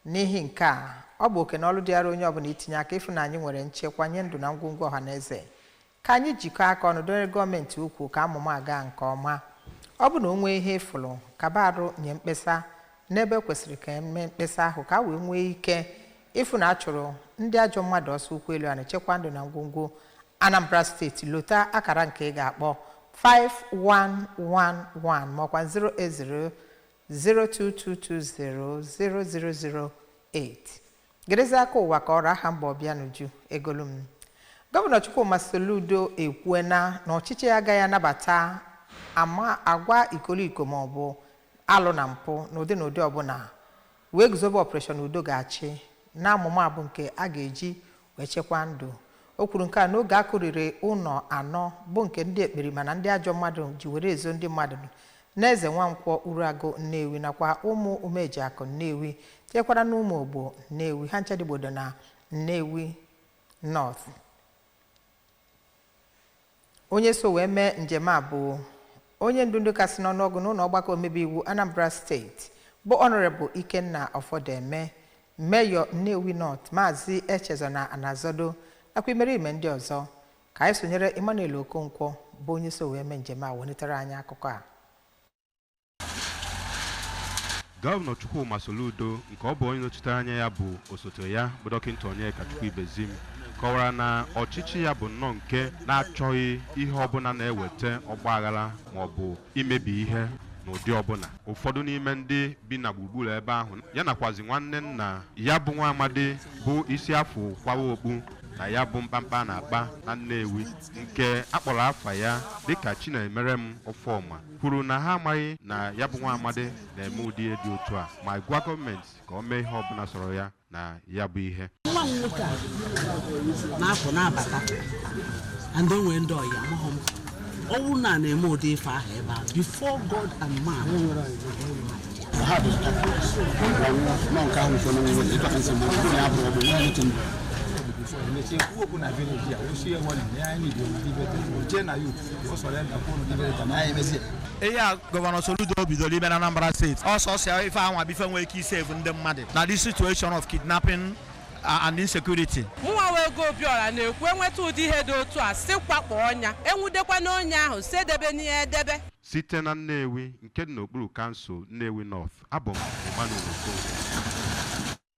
N'ihi nke a, ọ bụ oke na ọlụ dịara onye ọbụla itinye aka ịfụ na anyị nwere nchekwa nye ndụ na ngwongwo ọha na eze. Ka anyị jikọọ aka ọnụ dọnyere gọọmenti ukwu ka amụma a gaa nke ọma. Ọ bụ na o nwee ihe ị fụrụ, kaba arụ nye mkpesa n'ebe kwesịrị ka emee mkpesa ahụ ka a wee nwee ike ịfụ na a chụrụ ndị ajọ mmadụ ọsọ ụkwụ elu ana, chekwa ndụ na ngwongwo Anambra Steeti. Lota akara nke ị ga-akpọ 5111 maọkwa 080 022200008. Gerezi aka ụwa ka ọrụ aha mba Ọbịanuju egolum. Gọvanọ Chukwuma Soludo ekwuena na ọchịchị ya agaghị anabata ama agwa ikoliko maọbụ alụ na mpụ n'ụdị n'ụdị ọbụla, wee guzobe Operation Udo Ga-achị na amụma bụ nke a ga-eji wee chekwaa ndụ. O kwuru nke a n'oge a kụriri ụlọ anọ bụ nke ndị ekperima na ndị ajọ mmadụ ji were ezo ndị mmadụ n'Eze Nwankwọ, Uruagụ, Nnewi nakwa Ụmụ Umejiakụ, Nnewi, tinyekwara na Ụmụ Ogbo, Nnewi, ha nchadịgbodo na Nnewi North. Onye so wee mee njem a bụ onye ndu ndị kasị n'ọnụọgụ n'ụlọ ọgbakọ omebe iwu Anambra Steeti bụ Honorable Ikenna Ọfọdeme, Mayor Nnewi North Maazị Echezona Anazodo nakwa imerime ndị ọzọ. Ka anyị sonyere Emmanuel Okonkwo bụ onye so wee mee njem a welitere anyị akụkọ a. Gọvanọ Chukwuma Soludo, nke ọ bụ onye nọchitere anya ya bụ osote ya bụ Dọkịta Onyeka Ibezim, kọwara na ọchịchị ya bụ nnọọ nke na-achọghị ihe ọbụla na-eweta ọgba aghara maọbụ imebi ihe n'ụdị ọbụla. Ụfọdụ n'ime ndị bi na gburugburu ebe ahụ ya nakwazi nwanne nna ya bụ nwa amadi bụ isi afọ kwawa okpu na ya bụ mkpamkpa na-akpa na Nnewi, nke akpọrọ afa ya dịka Chinemerem Ọfọma, kwuru na ha amaghị na ya bụ nwa amadi na-eme ụdị ihe dị otu a, ma gwa gọọmenti ka o mee ihe ọbụla sọrọ ya na ya bụ ihe. Nwa m nwoke a na-apụ na-abata and o nwee ndị ọyị. Amaghị m ọnwụ na na-eme ụdị ife ahụ ebe a. Before God and man, ha bụ nọ nke ahụ nke onye nwere ịtọ nsị mgbe ọ ya bụrụ ọgbụ nwa otu ndụ before emechi ekwu okwu na village a osi enwe na ya anyị dị na jee na youth o surrender kwuru dibere na ya emezie. Ihe a Gọvanọ Soludo bidoro ime na Anambra Steeti, ọsọsọ ife anwa bụ ife nwere ike isave ndị mmadụ na this situation of kidnapping and insecurity. Mụnwa wee ego Obiọra na-ekwu, enweta ụdị ihe dị otu a, si kwakpo ọnya, enwudekwana onye ahụ, si edebe n'ihe edebe. Site na Nnewi nke dị n'okpuru kansụl Nnewi North, abụ m Emmanuel Okonkwo.